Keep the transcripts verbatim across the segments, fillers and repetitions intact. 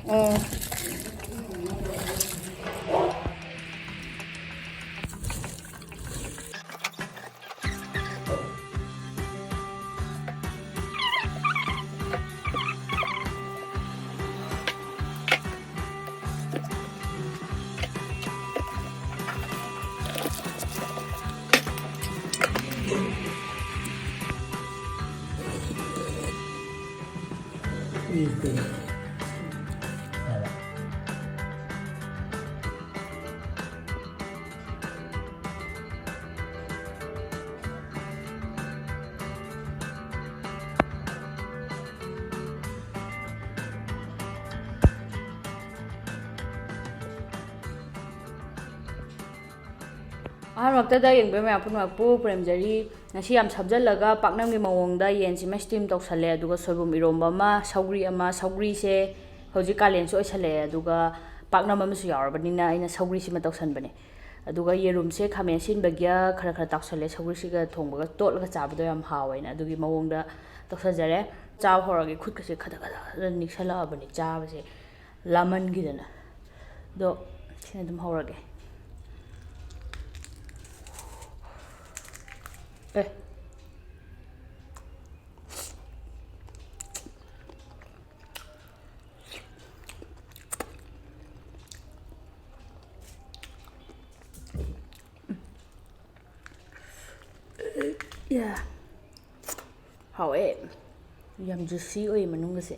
ꯎꯝ꯫ ꯑꯍꯥꯟꯕꯃꯛꯇꯗ ꯌꯦꯡꯕꯤꯕ ꯃꯌꯥꯝ ꯄꯨꯝꯅꯃꯛꯄꯨ ꯄꯨꯔꯦꯝꯖꯔꯤ꯫ ꯉꯁꯤ ꯌꯥꯝ ꯁꯝꯖꯜꯂꯒ ꯄꯥꯛꯅꯝꯒꯤ ꯃꯑꯣꯡꯗ ꯌꯦꯟꯁꯤꯃ steam ꯇꯧꯁꯜꯂꯦ, ꯑꯗꯨꯒ ꯁꯣꯏꯕꯨꯝ ꯏꯔꯣꯝꯕ ꯑꯃ, ꯁꯧꯒ꯭ꯔꯤ ꯑꯃ, ꯁꯧꯒ꯭ꯔꯤꯁꯦ ꯍꯧꯖꯤꯛ ꯀꯥꯂꯦꯟꯁꯨ ꯑꯣꯏꯁꯜꯂꯛꯑꯦ, ꯑꯗꯨꯒ ꯄꯥꯛꯅꯝ ꯑꯃꯁꯨ ꯌꯥꯎꯔꯕꯅꯤꯅ ꯑꯩꯅ ꯁꯧꯒ꯭ꯔꯤꯁꯤꯃ ꯇꯧꯁꯟꯕꯅꯦ꯫ ꯑꯗꯨꯒ ꯌꯦꯔꯨꯝꯁꯦ ꯈꯥꯃꯦꯟ ꯑꯁꯤꯟꯕꯒꯤꯒ ꯈꯔ ꯈꯔ ꯇꯥꯎꯁꯜꯂꯦ, ꯁꯧꯒ꯭ꯔꯤꯁꯤꯒ ꯊꯣꯡꯕꯒ ꯇꯣꯠꯂꯒ ꯆꯥꯕꯗꯣ ꯌꯥꯝ ꯍꯥꯎꯋꯦꯅ, ꯑꯗꯨꯒꯤ ꯃꯑꯣꯡꯗ ꯇꯧꯁꯟꯖꯔꯦ꯫ ꯆꯥꯕ ꯍꯧꯔꯒꯦ꯫ ꯈꯨꯠꯀꯁꯦ ꯈꯗꯛ ꯈꯗꯛ ꯈꯗꯛ ꯅꯤꯛꯁꯜꯂꯛꯑꯕꯅꯤ ꯆꯥꯕꯁꯦ꯫ ꯂꯥꯝꯃꯟꯈꯤꯗꯅ꯫ ꯑꯗꯣ ꯁꯤꯅ ꯑꯗꯨꯝ ꯍꯧꯔꯒꯦ꯫ ꯑꯦ꯫ ꯌꯥ꯫ ꯍꯥꯎꯋꯦ꯫ ꯌꯥꯝ juicy ꯑꯣꯏꯌꯦ ꯃꯅꯨꯡꯒꯁꯦ꯫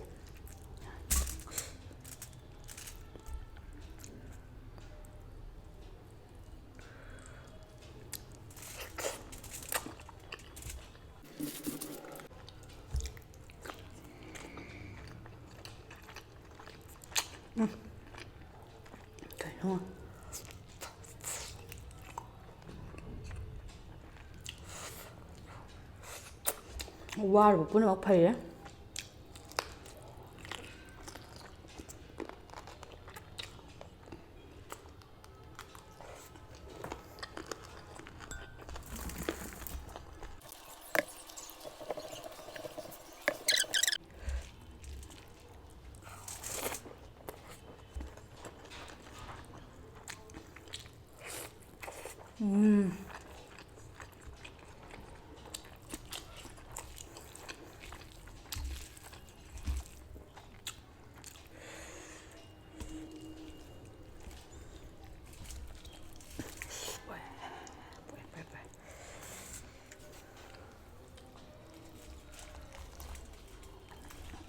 ꯎꯝ꯫ ꯀꯩꯅꯣ? ꯋꯥꯔꯨꯕ ꯄꯨꯝꯅꯃꯛ ꯐꯩꯔꯦ꯫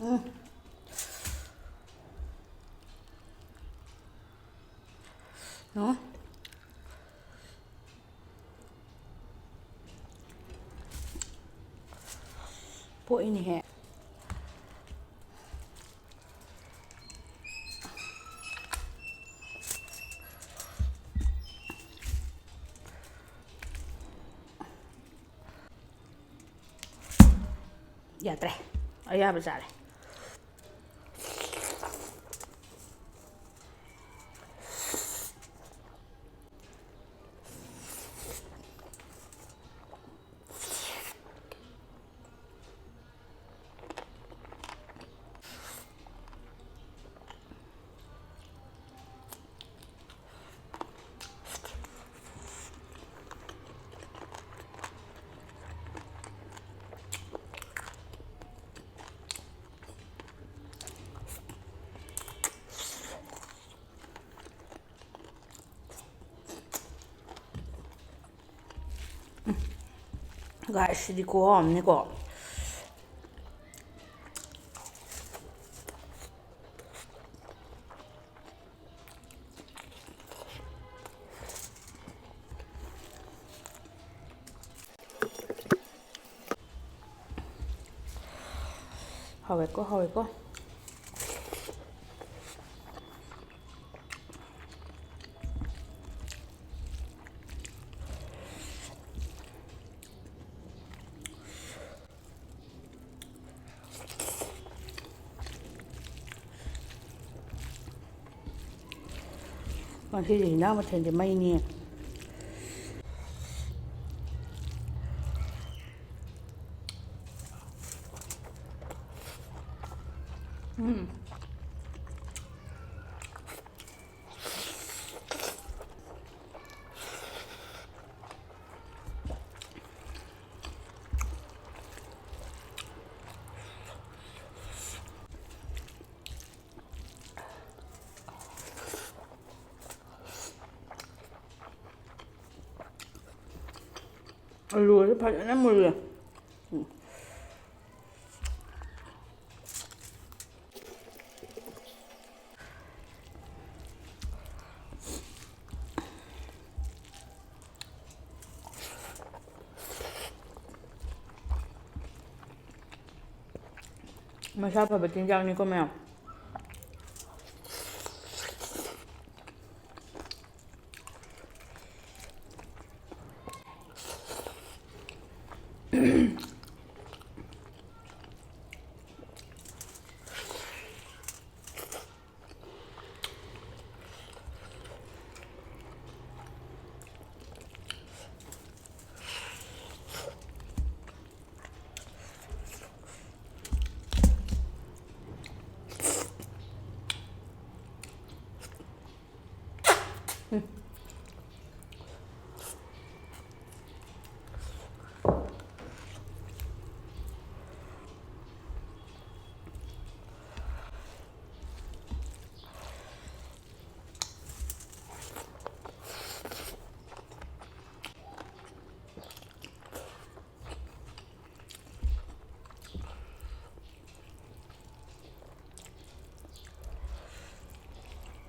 ꯎꯝ꯫ ꯌꯦꯡꯉꯣ꯫ ꯄꯣꯛꯏꯅꯦꯍꯦ꯫ ꯌꯥꯗ꯭ꯔꯦ꯫ ꯑꯌꯥꯕ ꯆꯥꯔꯦ꯫ ꯒꯥꯏꯁ, ꯁꯤꯗꯤ ꯈꯨꯍꯥꯎ ꯑꯃꯅꯤꯀꯣ꯫ ꯍꯥꯎꯋꯦꯀꯣ, ꯍꯥꯎꯋꯦꯀꯣ꯫ ꯉꯁꯤꯗꯤ ꯏꯟꯖꯥꯡ ꯃꯊꯦꯜꯗꯤ ꯃꯩꯅꯤ꯫ ꯎꯝ꯫ ꯑꯂꯨꯁꯦ ꯐꯖꯅ ꯃꯨꯜꯂꯦ꯫ ꯎꯝ꯫ ꯃꯁꯥ ꯐꯕ ꯆꯤꯟꯖꯥꯛꯅꯤꯀꯣ ꯃꯌꯥꯝ꯫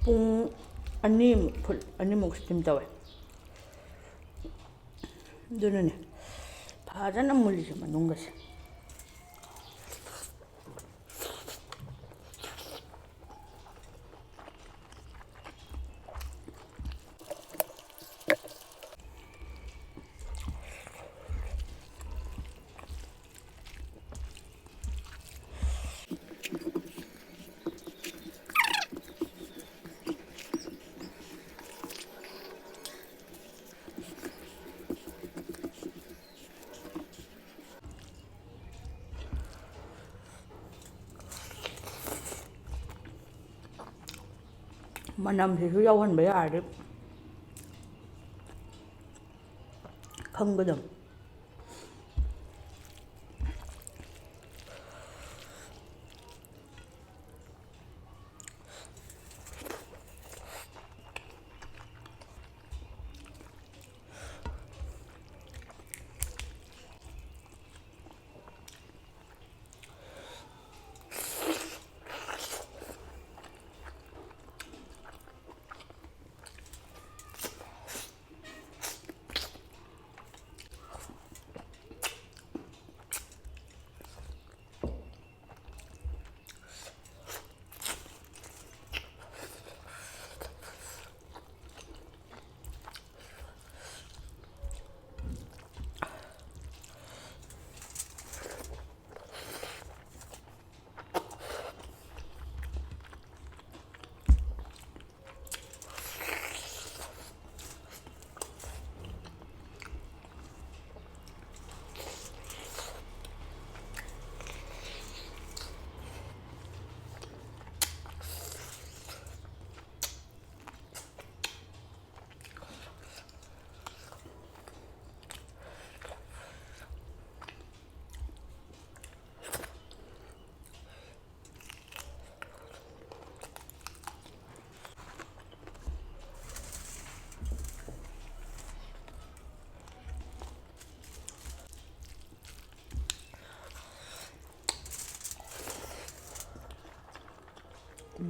ꯄꯨꯡ ꯑꯅꯤꯃꯨꯛ, ꯐꯨꯠ ꯑꯅꯤꯃꯨꯛ steam ꯇꯧꯋꯦ꯫ ꯑꯗꯨꯅꯅꯦ ꯐꯖꯅ ꯃꯨꯜꯂꯤꯁꯦ ꯃꯅꯨꯡꯒꯁꯦ꯫ ꯃꯅꯝꯁꯤꯁꯨ ꯌꯥꯎꯍꯟꯕ ꯌꯥꯔꯗꯤ ꯈꯪꯒꯗꯕ꯫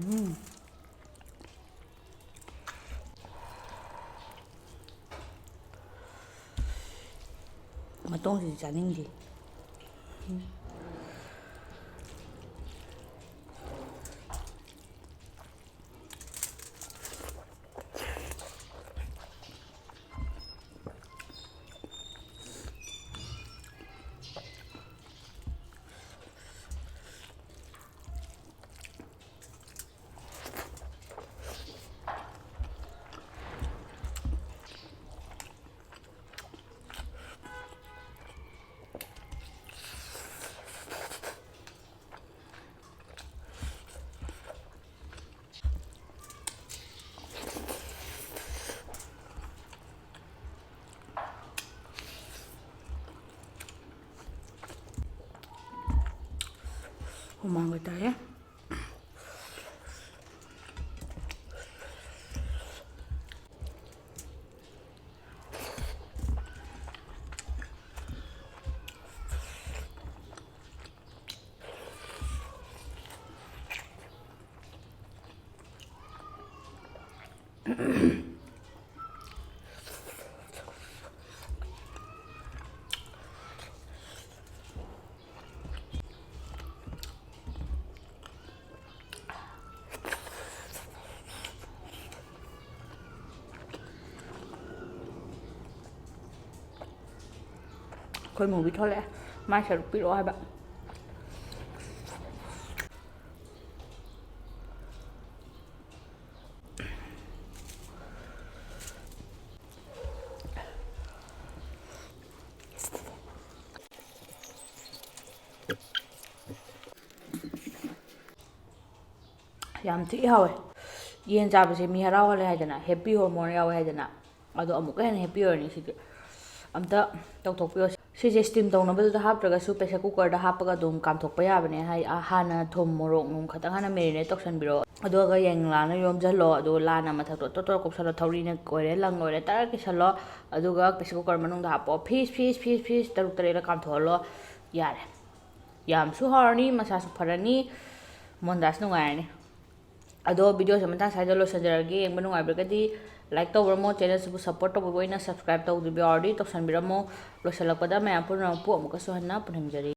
ꯎꯝ꯫ ꯃꯇꯣꯡꯁꯤꯗꯤ ꯆꯥꯅꯤꯡꯗꯦ꯫ ꯍꯨꯃꯥꯡꯒ ꯇꯥꯏꯌꯦ꯫ ꯑꯩꯈꯣꯏ movie ꯊꯣꯛꯂꯛꯑꯦ, ꯃꯥꯏ ꯁꯔꯨꯛ ꯄꯤꯔꯛꯑꯣ ꯍꯥꯏꯕ꯫ ꯌꯥꯝ ꯊꯤ ꯍꯥꯎꯋꯦ꯫ ꯌꯦꯟ ꯆꯥꯕꯁꯦ ꯃꯤ ꯍꯔꯥꯎꯍꯜꯂꯦ ꯍꯥꯏꯗꯅ, happy hormone ꯌꯥꯎꯋꯦ ꯍꯥꯏꯗꯅ, ꯑꯗꯣ ꯑꯃꯨꯛꯀ ꯍꯦꯟꯅ happy ꯑꯣꯏꯔꯅꯤ ꯁꯤꯗꯤ꯫ ꯑꯝꯇ ꯇꯧꯊꯣꯛꯄꯤꯌꯣ꯫ ꯁꯤꯁꯦ steam ꯇꯧꯅꯕꯗꯨꯗ ꯍꯥꯞꯇ꯭ꯔꯒꯁꯨ pressure cookerꯗ ꯍꯥꯞꯄꯒ ꯑꯗꯨꯝ ꯀꯥꯝꯊꯣꯛꯄ ꯌꯥꯕꯅꯦ꯫ ꯍꯥꯏ-, ꯑ, ꯍꯥꯟꯅ ꯊꯨꯝ, ꯃꯣꯔꯣꯛ, ꯅꯨꯡ ꯈꯇꯪ ꯍꯥꯟꯅ marinate ꯇꯧꯁꯟꯕꯤꯔꯣ꯫ ꯑꯗꯨꯒ ꯌꯦꯡꯂꯥꯅ ꯌꯣꯝꯁꯤꯜꯂꯣ꯫ ꯑꯗꯨꯒ ꯂꯥꯅ ꯃꯊꯛꯇꯣ ꯇꯣꯠ ꯇꯣꯠ ꯀꯨꯞꯁꯜꯂꯣ꯫ ꯊꯧꯔꯤꯅ ꯑꯣꯏꯔꯦ, ꯂꯪ ꯑꯣꯏꯔꯦ, ꯇꯔꯥ ꯀꯤꯁꯜꯂꯣ꯫ ꯑꯗꯨꯒ pressure cooker ꯃꯅꯨꯡꯗ ꯍꯥꯞꯄꯣ꯫ ꯐꯤꯁ, ꯐꯤꯁ, ꯐꯤꯁ, ꯐꯤꯁ ꯇꯔꯨꯛ ꯇꯔꯦꯠꯂ ꯀꯥꯝꯊꯣꯛꯍꯜꯂꯣ꯫ ꯌꯥꯔꯦ꯫ ꯌꯥꯝꯁꯨ ꯍꯥꯎꯔꯅꯤ, ꯃꯁꯥꯁꯨ ꯐꯔꯅꯤ, ꯃꯣꯍꯟꯗꯥꯁ ꯅꯨꯡꯉꯥꯏꯔꯅꯤ꯫ ꯑꯗꯣ videoꯁꯦ ꯃꯇꯥꯡ ꯁ꯭ꯋꯥꯏꯗ ꯂꯣꯏꯁꯤꯟꯖꯔꯒꯦ꯫ ꯌꯦꯡꯕ ꯅꯨꯡꯉꯥꯏꯕꯤꯔꯒꯗꯤ like ꯇꯧꯕꯤꯔꯝꯃꯣ, channelꯁꯤꯕꯨ support ꯇꯧꯕꯤꯕ ꯑꯣꯏꯅ subscribe ꯇꯧꯗꯕ ꯌꯥꯎꯔꯗꯤ ꯇꯧꯁꯟꯕꯤꯔꯝꯃꯣ꯫ ꯂꯣꯏꯁꯤꯜꯂꯛꯄꯗ ꯃꯌꯥꯝ ꯄꯨꯝꯅꯃꯛꯄꯨ ꯑꯃꯨꯛꯀꯁꯨ ꯍꯟꯅ ꯄꯨꯅꯤꯡꯖꯔꯤ꯫